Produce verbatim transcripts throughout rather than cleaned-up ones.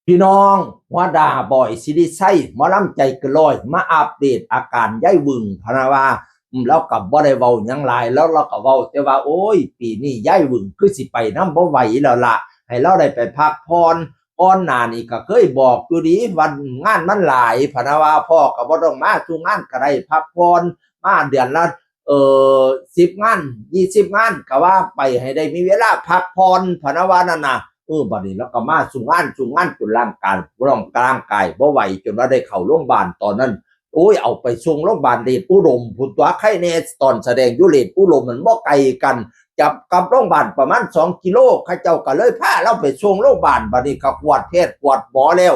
พี่น้อง หัวหน้าบอย สิริชัย หมอลำใจเกินร้อย มาอัปเดตอาการยายวึง พะนะว่า อืม ลาวก็บ่ได้เว้าหยังหลาย ลาว ลาวก็เว้าแต่ว่า โอ้ย ปีนี้ยายวึงคือสิไปนำบ่ไหวแล้วล่ะ ให้ลาวได้ไปพักผ่อน ก่อนหน้านี้ก็เคยบอกอยู่เด้ ว่างานมันหลาย พะนะว่า พ่อก็บ่ต้องมาสู่งานก็ได้ พักผ่อน มาเดือนละ เอ่อ สิบงาน ยี่สิบงาน ก็ว่าไป ให้ได้มีเวลาพักผ่อน พะนะว่านั่นน่ะ เออ บัดนี้ลาวก็มาสู่งาน สู่งานจนร่างกาย ร่างกายบ่ไหว จนว่าได้เข้าโรงบาลตอนนั้น โอ้ย เอาไปส่งโรงบาลเดชอุดมพุ้นตั๊ว ใครแน่ ตอนแสดงอยู่เดชอุดมมันบ่ไกลกัน จับกับโรงบาลประมาณสองกิโล เขาเจ้าก็เลยพาลาวไปส่งโรงบาล บัดนี้ก็กวดแพทย์กวดหมอแล้ว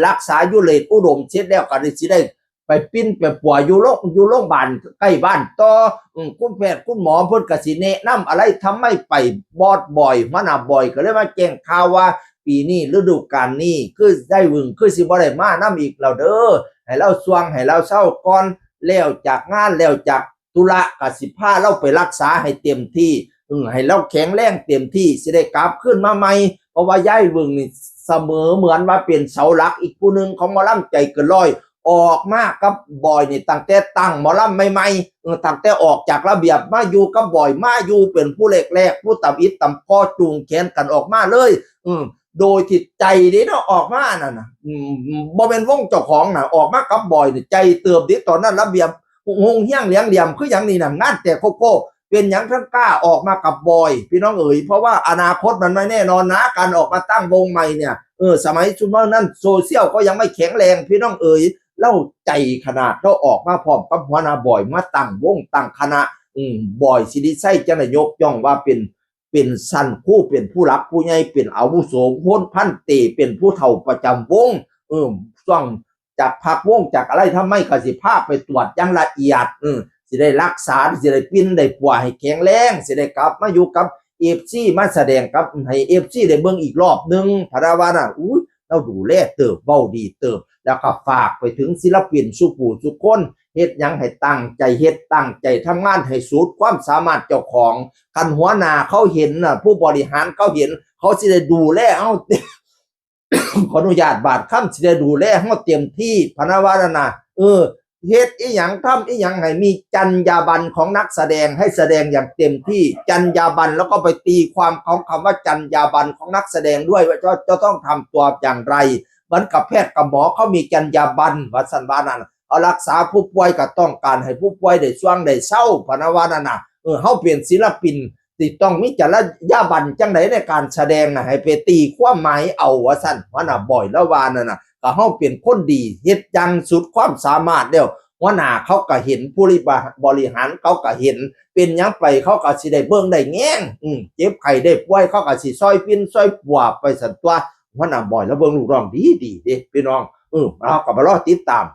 รักษาอยู่เดชอุดมเสร็จแล้ว ก็ได้สิได้ ไปปิ้นไปปัวอยู่โรง อยู่โรงบาลใกล้บ้านต่อ อืม คุณแพทย์คุณหมอเพิ่นก็สิแนะนำอะไร ทำไมไป บอสบอย หัวหน้าบอยก็เลยมาแจ้งข่าวว่า ปีนี้ฤดูกาลนี้คือยายวึงคือสิบ่ได้มานำอีกแล้วเด้อ ให้ลาวส่วง ให้ลาวเซาก่อน แล้วจากงาน แล้วจากธุระก็สิพาลาวไปรักษาให้เต็มที่ อืม ให้ลาวแข็งแรงเต็มที่ สิได้กลับคืนมาใหม่ เพราะว่ายายวึงนี่เสมอเหมือนว่าเป็นเสาหลักอีกผู้หนึ่งของหมอลำใจเกินร้อย ออกมากับบอยนี่ตั้งแต่ตั้งหมอลำใหม่ๆ เออ ตั้งแต่ออกจากระเบียบมาอยู่กับบอย มาอยู่เป็นผู้แรกๆ ผู้ตำอิดตำปอจูงแขนกันออกมาเลย อืม โดยที่ใจเด้เนาะ ออกมานั่นน่ะ อืม บ่แม่นวงเจ้าของน่ะ ออกมากับบอยนี่ใจเติบเด้ ตอนนั้นระเบียบ ฮงเฮี้ยงเหลียงเหลี่ยมคือหยังนี่น่ะ งานแตกโคโค่ เป็นหยังถึงกล้าออกมากับบอย พี่น้องเอ๋ย เพราะว่าอนาคตมันไม่แน่นอนนะ การออกมาตั้งวงใหม่เนี่ย เออ สมัยซุมื้อนั้นโซเชียลก็ยังไม่แข็งแรง พี่น้องเอ๋ย ลาวใจขนาด ลาวออกมาพร้อมกับหัวหน้าบอย มาตั้งวงตั้งคณะ อืม บอย สิริชัย จั่งได้ยกย่องว่าเป็น เป็นชั้นครู เป็นผู้หลักผู้ใหญ่ เป็นอาวุโส พ้นพันเต เป็นผู้เฒ่าประจำวง เออ ช่วงจากพักวงจากอะไร ทำไมก็สิพาไปตรวจอย่างละเอียด เออ สิได้รักษา สิได้ปิ้นได้ปัวให้แข็งแรง สิได้กลับมาอยู่กับเอฟซี มาแสดงกับ ให้เอฟซี ได้เบิ่งอีกรอบหนึ่ง พะนะว่าน่ะ อุ้ย ลาวดูแลเติบ เว้าดีเติบ แล้วก็ฝากไปถึงศิลปินสู่ผู้สู่คน เฮ็ดหยังให้ตั้งใจเฮ็ด ตั้งใจทำงานให้สุดความสามารถเจ้าของ คันหัวหน้าเขาเห็นน่ะ ผู้บริหารเขาเห็น เขาสิได้ดูแลเฮา ขออนุญาตบาดคำ สิได้ดูแลเฮาเต็มที่ พะนะว่านั่นน่ะ เออ เฮ็ดอิหยัง ทำอิหยังให้มีจรรยาบรรณของนักแสดง ให้แสดงอย่างเต็มที่ จรรยาบรรณ แล้วก็ไปตีความของคำว่าจรรยาบรรณของนักแสดงด้วย ว่าจะ จะต้องทำตัวอย่างไร เหมือนกับแพทย์กับหมอเขามีจรรยาบรรณ ว่าซั่นว่านั่น เอารักษาผู้ป่วยก็ต้องการให้ผู้ป่วยได้ส่วงได้เซา พะนะว่านั่นน่ะ เออ เฮาเป็นศิลปิน สิต้องมีจรรยาบรรณจั่งใดในการแสดงน่ะ ให้ไปตีความหมายเอา ว่าซั่น หัวหน้าบอยลาวว่านั่นน่ะ ก็เฮาเป็นคนดี เฮ็ดอย่างสุดความสามารถแล้ว หัวหน้าเขาก็เห็น ผู้บริหารเขาก็เห็น เป็นหยังไปเขาก็สิได้เบิ่งได้แยง อืม เจ็บไข้ได้ป่วยเขาก็สิซอยปิ้นซอยปัวไปซั่นตั๊ว หัวหน้าบอยลาวเบิ่งลูกน้องดีดีเด้พี่น้อง เออ เฮาก็มารอติดตาม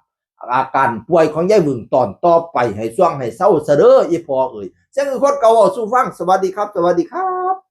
อาการป่วยของยายวึงตอนต่อไป ให้ส่วงให้เซาซะเด้อ อีพ่อเอ๋ย เสียงคือคนเก่าเว้าสู่ฟัง สวัสดีครับ สวัสดีครับ